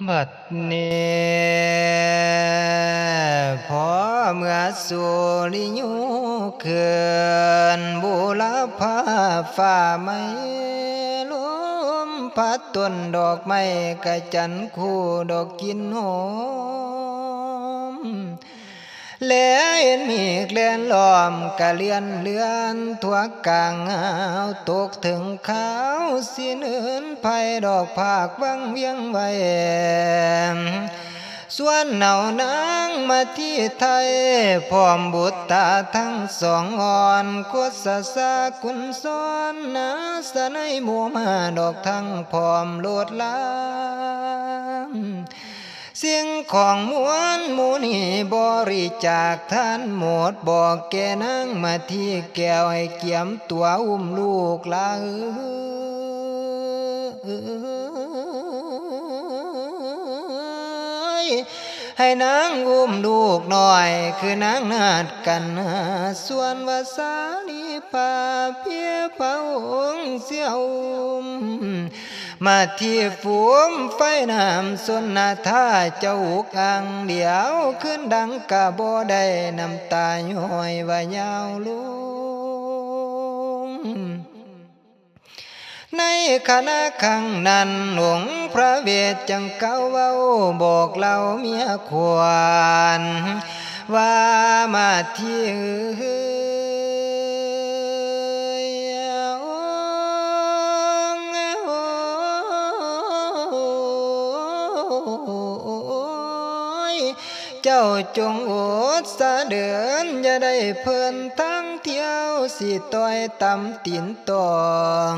ບັດນີ້ພໍເມື່ອສຸລິຍູເກີນ ບູລະພາຟ້າໄໝ ລົມພັດຕົ້ນດອກໄມ້ ກະຈັນຄູ່ດອກກິ່ນຫອມ ແລເຫັນເມກແລ່ນລ້ອມ ກະເລື່ອນເລື່ອນທົ່ວກາງຫາວ ຕົກເຖິງຄາວຊິເນີນໄພ ດອກພາກວັງວຽງໄວ້ ຊວນເອົານາງມາທີໄທ ພ້ອມບຸດຕາທັງສອງອ່ອນ ໂຄດສະສາກຸນສອນ ນາສະໄນໝູ່ມາດອກທັງພ້ອມໂລດລາ ສິ່ງຂອງມວນໝູ່ນີ້ບໍລິຈາກທານໝົດ ບອກແກ່ນາງມາທີແກ້ວ ໃຫ້ກຽມຕົວອຸ້ມລູກຫຼາເອີຍ ໃຫ້ນາງອຸ້ມລູກນ້ອຍ ຄືນາງນາດກັນຫາ ສ່ວນວ່າສາລີພາເພຍພະອົງຊິເອົາອຸ້ມ ມາທີຟູມໄຟນ້ຳຊົນນະທາ ເຈົ້າອຸກອັ່ງດຽວຄືນດັງກະບໍ່ໄດ້ ນ້ຳຕາຍ້ອຍວ່າຍາວລົງ ໃນຂະນະຄັ້ງນັ້ນ ອົງພະເວດຈຶ່ງກ່າວເວົ້າບອກເລົ່າເມຍຂວັນ ວ່າມາທີເອີຍ ໂອຍ ເຈົ້າຈົ່ງອົດສະເດີນ ຢ່າໄດ້ເພີນທາງທ່ຽວ ຊິຕ່ອຍຕຳຕີນຕອງ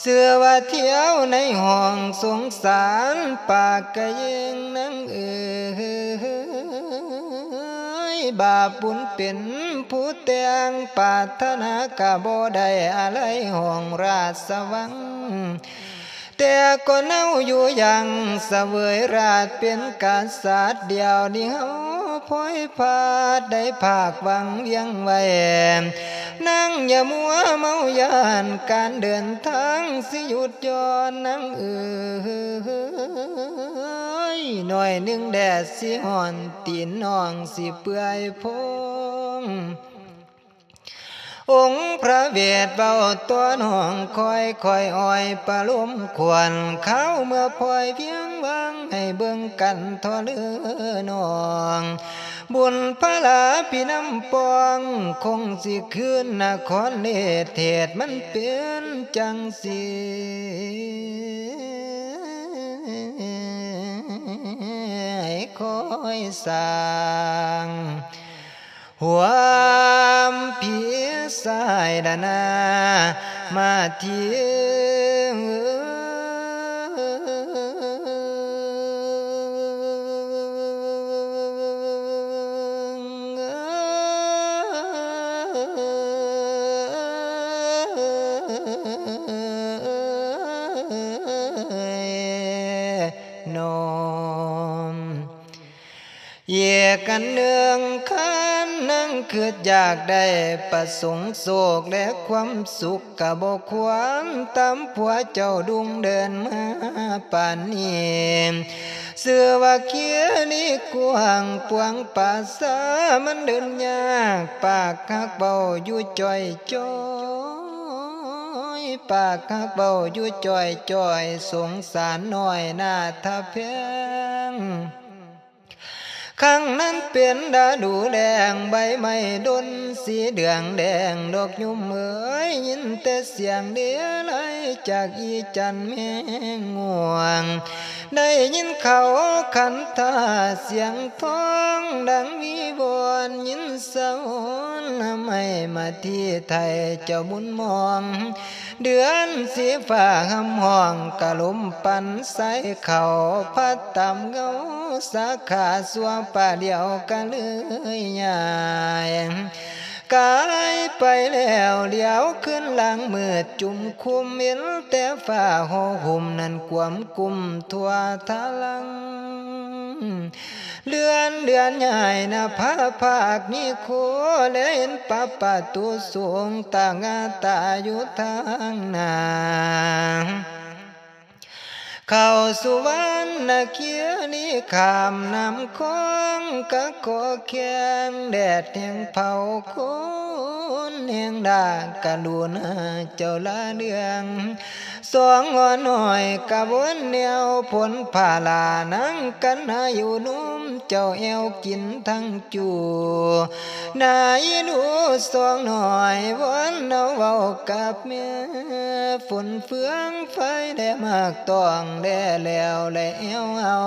ເຊື່ອວ່າທ່ຽວໃນຫ້ອງສົງສານ ປາກກະເຢງນາງເອີຍ ບາບບຸນເປັນຜູ້ແຕ່ງ ປາດຖະໜາກະບໍ່ໄດ້ ອາໄລຫ້ອງລາຊະວັງ ແຕ່ກ່ອນເຮົາຢູ່ຍັງສະເຫວີຍລາດເປັນກະສັດ ດຽວນີ້ເຮົາພອຍພາດໄດ້ພາກວັງວຽງໄວ້ ນາງຢ່າມົວເມົາຢ້ານ ການເດີນທາງຊິຢຸດຢ່ອນ ນາງເອີຍ ໜ້ອຍໜຶ່ງແດດຊິຮ້ອນ ຕີນນ້ອງຊິເປື່ອຍໂພງ ອົງພະເວດເວົ້າຕໍ່ນ້ອງ ຄ່ອຍໆອ້ອຍປະໂລມຂວັນ ຄາວເມື່ອພອຍວຽງວາງ ໃຫ້ເບິ່ງກັນທໍ່ເລີນ້ອງ ບຸນພາລາພີ່ນຳປອງ ຄົງຊິຄືນນະຄອນເລດ ເຫດມັນເປັນຈັ່ງຊີ້ ໃຫ້ຄອຍສ້າງ ຮ່ວມພີ່ຊາຍດານາ ມາທີເອີຍ ນ້ອມ ອີກອັນໜຶ່ງ ຄັນນາງຄິດຢາກໄດ້ປະສົງໂຊກ ແລະ ຄວາມສຸກ ກະບໍ່ຄວນຕາມຜົວເຈົ້າດຸ່ງເດີນມາປານນີ້ ຊື່ວ່າຄີນີກວ້າງ ປວາງປາສາມັນເດີນຍາກ ປາກຮັກເວົ້າຢູ່ຈ່ອຍໆ ປາກຮັກເວົ້າຢູ່ຈ່ອຍໆ ສົງສານນ້ອຍໜ້າທະແພງ ຄັ້ງນັ້ນເປັນລະດູແລ້ງ ໃບໄມ້ດົນສີເດືອງແດງ ດອກຍຸ່ມເອີຍ ຍິນແຕ່ສຽງເລໄລຈາກອີຈັນແມງງວງ ໄດ້ຍິນເຂົາຂັນທາສຽງທອງດັງວິວອນ ຍິນສະຫວອນນຳໄມ້ມາທີໄທເຈົ້າບຸນມອງ ເດືອນສີຟ້າຮຳຮ້ອງ ກະລົມປັ່ນໃສ່ເຂົ້າ ພັດຕາມເງົາສາຂາ ຊົ່ວປະດຽວກະເລີຍຍ້າຍ ກາຍໄປແລ້ວ ຫຼຽວຄືນຫຼັງມືດຈຸ່ມຄຸມ ເຫັນແຕ່ຟ້າຫໍ່ຫຸ້ມນັ້ນກວມກຸ້ມທົ່ວທະລັງ ເລື່ອນເດືອນຍ້າຍນະພາພາກມີໂຄ ແລເຫັນປະປະຕູສູງຕາງາຕາຢູ່ທາງໜ້າ ເຂົ້າສຸວັນນະຄີນີ ຂ້າມນ້ຳຂອງກະຂໍແຂ່ງ ແດດແຮງເຜົາຄົນແຮງດ່າ ກະລຸນາເຈົ້າລະເລື່ອງ ສອງງໍນ້ອຍກະວົນແນວ ພົນພາລານາງກັນຫາຢູ່ໜຸ່ມ ເຈົ້າແອວກິນທັງ ຢູ່ນາອີ່ໜູສອງນ້ອຍ ວອນເອົາເວົ້າກັບແມ່ ຝົນເຟືອງໄຟແລະໝາກຕ້ອງ ແລແລ້ວແລແອວເອົາ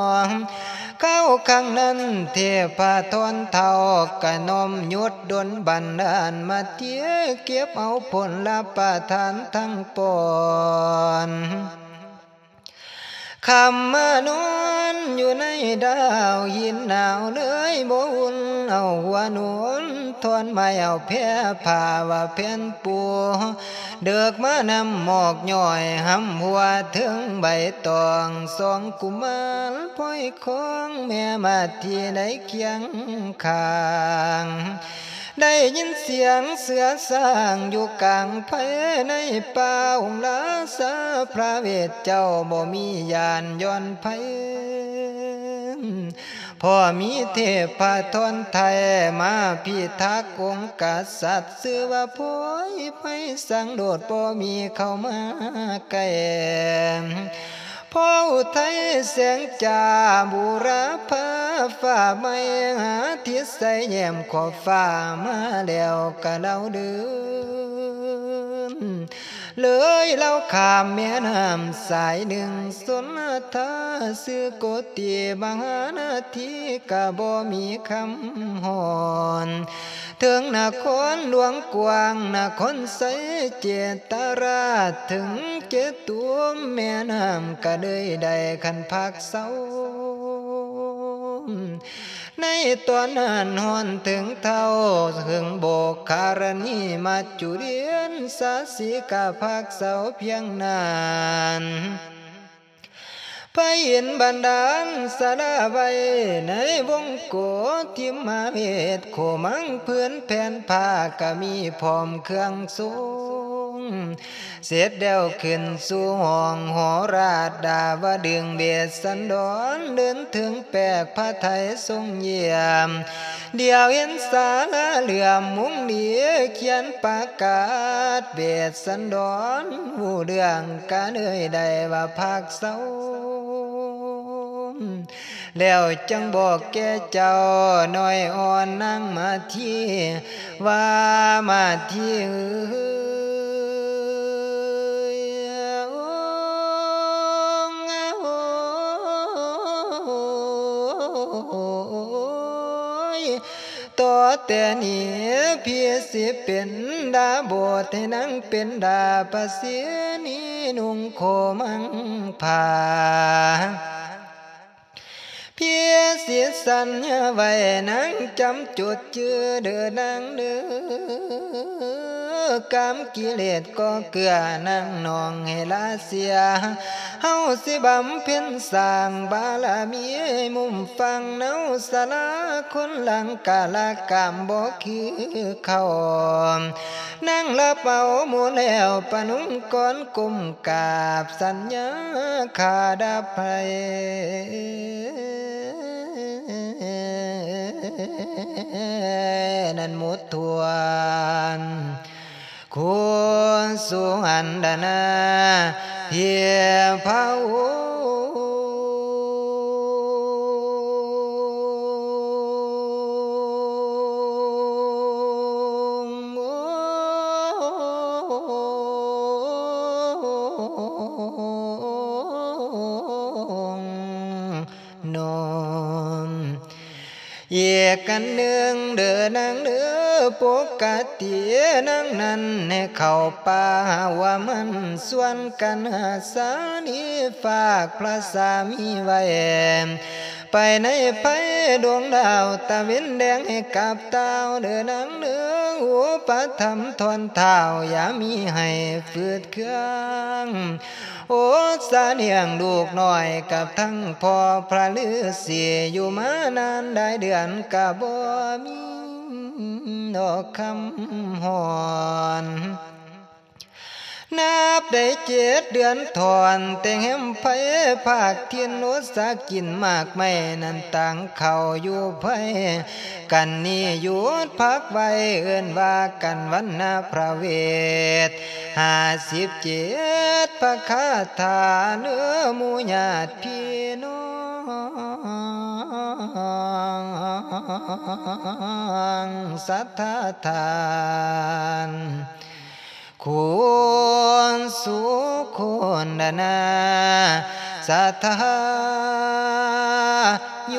ຄາວຄັ້ງນັ້ນ ເທພະທອນເຖົ້າ ກະນ້ອມຍົດດົນບັນດານ ມາເທເກັບເອົາຜົນລະປະທານທັງປ່ອນ. ຄ່ຳມານອນຢູ່ໃນດາວຫີນໜາວເລີຍບໍ່ອຸ່ນ ເອົາຫົວໜູນທ່ອນໄມ້ ເອົາແພຜ້າວ່າແຜ່ນປູ ເດິກມານຳໝອກຍ້ອຍ ຫຳຫົວເທິງໃບຕອງ ສອງກຸມານພອຍຄອງ ແມ່ມາທີ່ໃນຄຽງຂ້າງ. ໄດ້ຍິນສຽງເສືອຊ້າງຢູ່ກາງໄພໃນປ່າ ອົງລາຊາພະເວດເຈົ້າບໍ່ມີຢ້ານຢ່ອນໄພ ເພາະມີເທພະທອນໄທມາພິທັກ ອົງກະສັດຊື່ວ່າພອຍໄພສັງໂດດ ບໍ່ມີເຂົ້າມາໃກ້. ພໍອຸໄທແສງຈ້າບູລະພາຟ້າໃໝ່ ຫາທິດໃສແຍ້ມຂອບຟ້າມາແລ້ວກະລາວເດີນ ເລີຍລາວຂ້າມແມ່ນ້ຳສາຍໜຶ່ງ ຊົນນະທາຊື່ໂກຕິມະຫານາທີ ກະບໍ່ມີຄຳຮ້ອນ ເຖິງນະຄອນຫຼວງກວ້າງ ນະຄອນໄຊເຈດຕະລາດ ເຖິງເຈຕຸມແມ່ນ້ຳກະເລີຍໄດ້ຄັນພັກເຊົາ. ໃນຕອນນັ້ນຮ້ອນເຖິງເທົ້າ ເຖິງໂບກຄາລະນີ ມາຈຸລຽນສາສີກະພັກເຊົາພຽງນັ້ນ. ພະອິນບັນດານສາລາໄວ້ໃນວົງໂກທິມມາເວດ ໂຄມັງພື້ນແຜ່ນຜ້າກະມີພ້ອມເຄື່ອງຊົງ ເສັດແລ້ວຂຶ້ນສູ່ຫ້ອງຫໍລາດດາວະດຶງ ເວດສັນດອນເດີນເຖິງແປກພະໄທຊົງຢ້ຽມ ດຽວເຫັນສາລາເຫຼື້ອມມຸງດີ ຂຽນປະກາດເວດສັນດອນ ຮູ້ເລື່ອງກະເລີຍໄດ້ວ່າພັກເຊົາ ແລ້ວຈຶ່ງບອກແກ່ເຈົ້ານ້ອຍອ່ອນນາງມາທີ ວ່າມາທີເອີຍ ໂອ ໂອຍ ຕໍ່ແຕ່ນີ້ພີ່ຊິເປັນດາໂບດ ໃຫ້ນາງເປັນດາປະເສນີ ນຸ່ງໂຄມັງຜ້າ ພີ່ຊິສັນຍາໄວ້ ນາງຈຳຈົດຈື່ເດີນາງເດີ ກາມກິເລດກໍເກືອນາງນ້ອງໃຫ້ລາເສຍ ເຮົາຊິບຳເພັນສ້າງບາລະມີ ໃຫ້ມຸມຝັ່ງເນົາສາລາ ຄົນຫຼັງກາລະກາມບໍ່ຄືເຂົາ ນາງລັບເອົາໝູ່ແລ້ວ ປະນຸງກ່ອນກົ້ມກາບສັນຍາ ຂ້າດັບໃຫ້ນັ້ນໝົດຖ້ວນ ຄູສຸອັນດານາ ເທພະອົງ ນ້ອມ ອີກອັນໜຶ່ງເດີນາງເດີ ປົກກະຕິນາງນັ້ນໃຫ້ເຂົ້າປ່າຫາວ່າມັນ ຊວນກັນຫາສາລີ ຝາກພະສາມີໄວ້ ໄປໃນໄພດວງດາວຕາເວັນແດງ ໃຫ້ກັບຕ່າວເດີນາງເດີ ອຸປະຖຳທ່ອນທ້າວ ຢ່າມີໃຫ້ຝືດເຄືອງ ໂອສາລ້ຽງລູກນ້ອຍກັບທັງພໍ່ພະລືສີ ຢູ່ມານານຫຼາຍເດືອນກະບໍ່ມີດອກຄຳຮ້ອນ ນັບໄດ້ເຈັດເດືອນຖ້ອນ ແຕ່ແຮມໄຟພາກຖິ່ນ ອຸດສາກິນໝາກໄມ້ນັ້ນ ຕ່າງເຂົ້າຢູ່ໃຜກັນນີ້ ຢຸດພັກໄວ້ ເອີ້ນວ່າກັນວັນນະພະເວດ ຫ້າສິບເຈັດພະຄາຖາ ເດີໝູ່ຍາດພີ່ນ້ອງ ສັດທາທ່ານ ຄູນສູ່ຄົນນາ ສັດທາໂຍ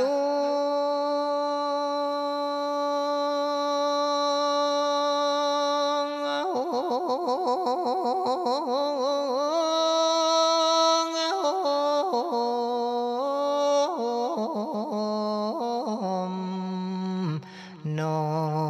ມ ນ້ອງ